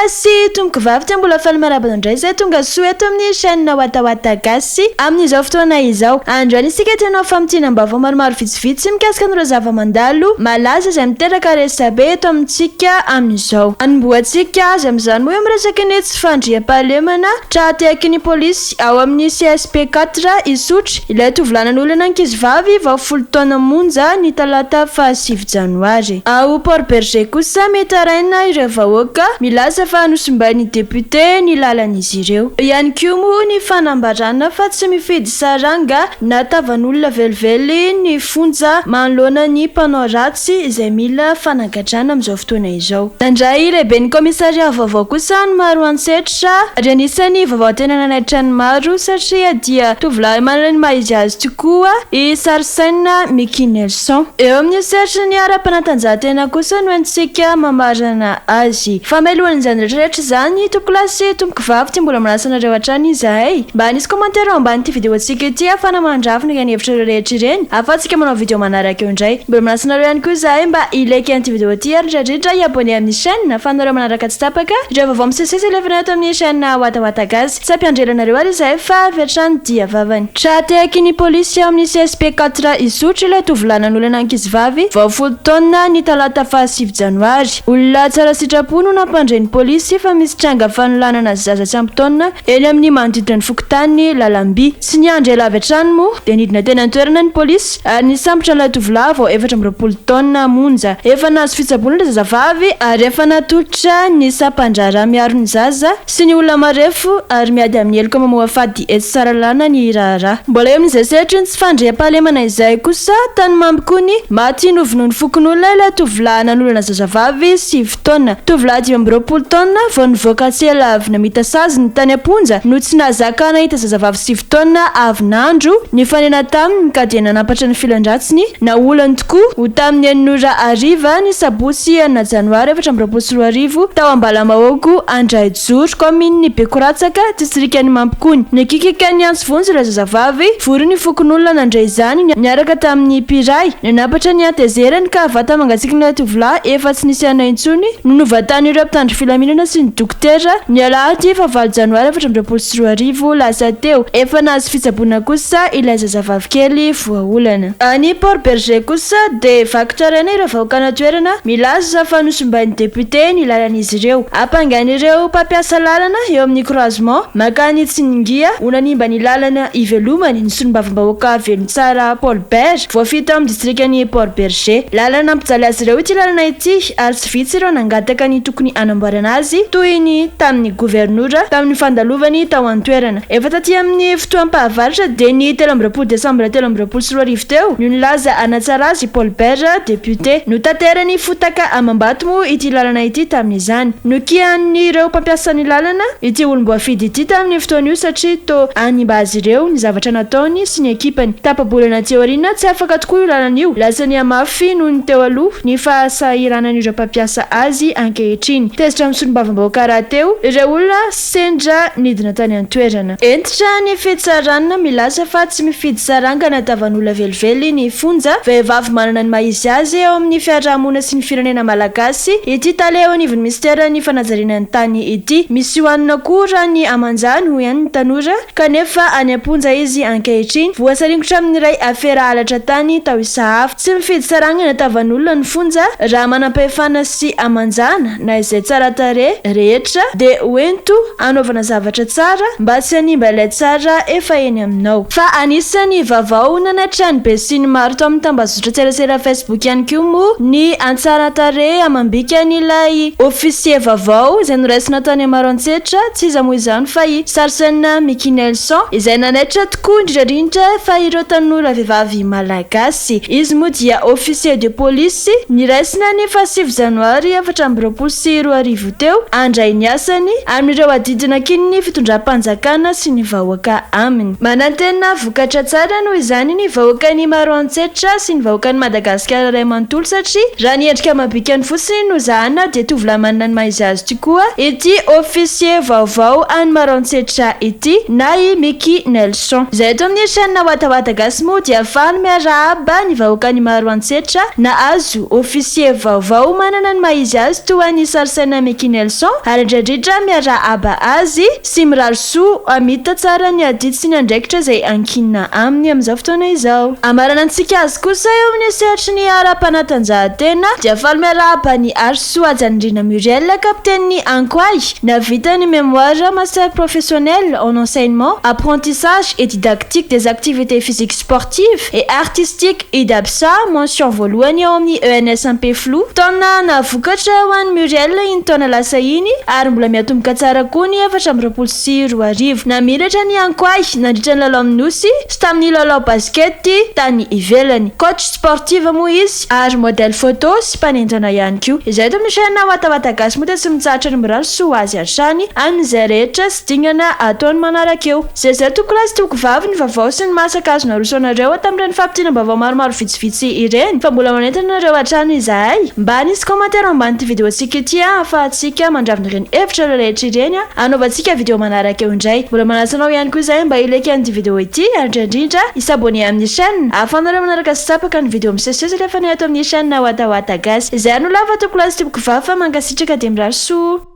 Tompokolahy sy tompokovavy dia mbola faly miarahaba anao indray izay tonga soa eto amin'ny chaîne Watawata Gasy amin'izao fotoana izao. Androany isika dia hanao famintinam-baovao maromaro vitsivitsy mikasika an'ireo zava-mandalo malaza izay miteraka resabe eto amintsika amin'izao. Hanombohantsika azy amin'izany moa eo amin'ny resaky ny tsy fandriampahalemana tra-tehaky ny polisy ao amin'ny CSP 4 Isotry ilay tovolahy nanolana ankizivavy vao 10 taona monja ny talata fahasivy janoary. Ao Port Bergé kosa mitaraina ireo vahoaka milaza fa nosimbain'ny député ny lalan'izy ireo. Eo ihany koa moa ny fanambarana fa tsy mifidy saranga na tavan'olona velively ny fonja manoloana ny mpanao ratsy izay mila fanagadrana amin'izao fotoana izao. Nandray lehiben'ny kaomisarià vaovao kosa ny Maroantsetra ary anisan'ny vaovao tena nanaitra ny maro satria dia tovolahy manana ny maha izy azy tokoa i Sarsen Mickey Nelson. Eo amin'ny sehatry ny ara-panatanjahantena kosa no entintsika mamarana azy. Fa mialohan'izany rehetrarehetra izany, tompokolahy sy tompokovavy, tsy mbola manasa anareo hatrany izahay mba hanisy commentaire ao ambanin'ity vidéo-ntsika ity ahafahana mandrafitra ireny hevitrareo rehetra ireny ahafahantsika manao vidéo manaraka eo indray. Mbola manasa anareo ihany koa izahay mba hi-like an'ity vidéo ity ary indrindra indrindra hi-abonner amin'ny chaîne ahafahanareo manaraka tsy tapaka ireo vaovao misesisesy alefanay ato amin'ny chaîne Watawata Gasy. Tsy hampiandry ela anareo ary izahay fa avy hatrany dia vavany. Tra-tehaky ny polisy ao amin'ny CSP 4 Isotry ilay tovolahy nanolana ankizivavy vao 10 taona ny talata fahasivy janoary. Olona tsara sitrapo no nampandre ny polisy fa misy tranga fanolanana zaza tsy ampy taona eny amin'ny manodidina ny fokontany Lalamby. Tsy niandry ela avy hatrany moa dia nidina teny an-toerana ny polisy ary nisambotra an'ilay tovolahy vao 24 taona monja. Efa nahazo fitsaboana ilay zazavavy ary efa natolotra ny sampandraharaha miaro ny zaza sy ny olona marefo ary miady amin'ny heloka mamoafady etsy Tsaralalàna ny raharaha. Mbola eo amin'izay sehatry ny tsy fandriampahalemana izay kosa, tany Mampikony, maty novonoin'ny fokonolona ilay tovolahy nanolana zazavavy 9 taona. Tovolahy 25 taona vao nivoaka tsy ela avy namita saziny tany am-ponja no tsy nahazaka nahita zazavavy 9 taona avy nandro nifanena taminy ka dia nanampatra ny filan-dratsiny Naolany tokoa ho tamin'ny enina ora hariva ny sabotsy enina janoary 2024 tao Ambalamahogo Andraijoro, kaominin'i Bekoratsaka, distrikan'i Mampikony. Nikikika niantso vonjy ilay zazavavy, vory ny fokonolona nandre izany niaraka tamin'ny mpiray. Nanampatra ny hatezerany ka vata-mangatsiakin'ilay tovolahy efa tsy nisy aina intsony no novantanin'ireo mpitandro filaminana sy ny dokotera ny alahady fahavalo janoary 2024 lasa teo. Efa nahazo fitsaboana kosa ilay zazavavy kely voaolana. Any Port Bergé kosa dia vaky taraina ireo vahoaka any an-toerana milaza fa nosimbain'ny député ny lalan'izy ireo. Ampangain'ireo mpampiasa lalana eo amin'ny croisement mankany Tsiningia ho nanimba ny lalana ivelomany ny solombavambahoaka Velontsara Paul Bert, voafidy tao amin'ny distrikan'i Port Bergé. Lalana nampijaly azy ireo ity lalana ity ary tsy vitsy ireo nangataka ny tokony hanamboarana azy toy ny tamin'ny governora tamin'ny fandalovany tao an-toerana. Efa taty amin'ny fotoam-pahavaratra dia ny 23 desambra 2023 teo no nilaza hanatsara azy i Paul Bert, depiote. Notaterany fotaka amam-bato moa ity lalana ity tamin'izany. Nokianin'ireo mpampiasa ny lalana ity olom-boafidy ity tamin'io fotoana io satria toa hanimba azy ireo ny zavatra nataony sy ny ekipany. Tapa-bolana aty aoriana, tsy afaka tokoa io lalana io. Lasa nihamafy noho ny teo aloha ny fahasahiranan'ireo mpampiasa azy ankehitriny. Tezitra amin'ny solombavambahoaka rahateo ireo olona. Sendra nidina tany an-toerana. Hentitra ny fitsarana milaza fa tsy mifidy saranga na tavan'olona velively ny fonja. Vehivavy manana ny maha izy azy eo amin'ny fiarahamonina sy ny firenena malagasy ity tale eo anivon'ny minisiteran'ny fanajariana ny tany ity. Misy hohanina koa raha ny aman-jany, hoy ihany ny tanora, kanefa any am-ponja izy ankehitriny. Voasaringotra amin'ny iray afera halatra tany tao Isahafa. Tsy mifidy saranga na tavan'olona ny fonja raha manam-pahefana sy aman-jana. na izay tsara tarehy rehetra dia hoento hanaovana zavatra tsara mba tsy hanimba ilay tsara efa eny aminao. Fa anisan'ny vaovao nanaitra ny besinimaro tao amin'ny tambazotran-tserasera Facebook ihany koa moa ny hatsaran-tarehy amam-bikan'ilay officier vaovao izay noraisina tany Maroantsetra, tsy iza moa izany fa i Sarsen Mickey Nelson izay nanaitra tokoa indrindra indrindra fa ireo tanora vehivavy malagasy. Izy moa dia officier de police niraisina ny fahasivy janoary 2024 teo handray ny asany amin'ireo adidy nankinin'ny fitondram-panjakana sy ny vahoaka aminy. Manantena vokatra tsara noho izany ny vahoakan'i Maroantsetra sy ny vahoakan'i Madagasikara iray manontolo satria raha ny endrika amam-bikany fotsiny no zahana dia tovolahy manana ny maha izy azy tokoa ity officier vaovao any Maroantsetra ity na i Mickey Nelson. Izay eto amin'ny chaîne Watawata Gasy moa dia faly miarahaba ny vahoakan'i Maroantsetra nahazo officier vaovao manana ny maha izy azy toa an'i Sarsaina Mickey. Nelson ary indrindra miarahaba azy sy mirary soa hamita tsara ny adidy sy ny andraikitra izay ankinina aminy amin'izao fotoana izao. Amaranantsika azy kosa eo amin'ny sehatry ny ara-panatanjahantena dia faly miarahaba an'i Harisoa Hajanirina Muriel kapitenin'ny Ankoay nahavita ny mémoire master professionnel en enseignement, apprentissage et didactique des activités physiques sportives et artistiques IDAPSA mention voalohany ao amin'ny ENS Ampefiloha. Taona nahavokatra ho an'i Muriel iny taona lasa iny ary mbola miatomboka tsara koa ny 2024. Namiratra ny Ankoay nandritra ny lalaon'ny Nosy sy tamin'ny lalao basikety tany ivelany. Coach sportive moa izy ary modèle photo sy mpanentana ihany koa. Izay eto amin'ny chaîne Watawata Gasy moa dia tsy mitsahatra ny mirary soa ho azy hatrany amin'izay rehetra sy dingana ataony manaraka eo. Zay zay tompokolahy sy tompokovavy ny vaovao sy ny masaka azo naroso anareo tamin'ireny fampidinam-baovao maromaro vitsivitsy ireny fa mbola manentana anareo hatrany izahay mba hanisy commentaire ao ambanin'ity vidéo-ntsika ity ahafahantsika mandravona ireny hevitra ireo rehetra ireny hanaovantsika vidéo manaraka eo indray. Mbola manasa anao ihany koa izahay mba hi-like an'ity vidéo ity ary indrindra indrindra hi-s'abonner amin'ny chaîne ahafahanareo manaraka sy tapaka ny vidéo misesisesy alefanay ato amin'ny chaîne Watawata Gasy. Izay ary no lava tompokolahy sy tompokovavy fa mankasitraka dia mirary soa.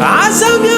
Aza miandry.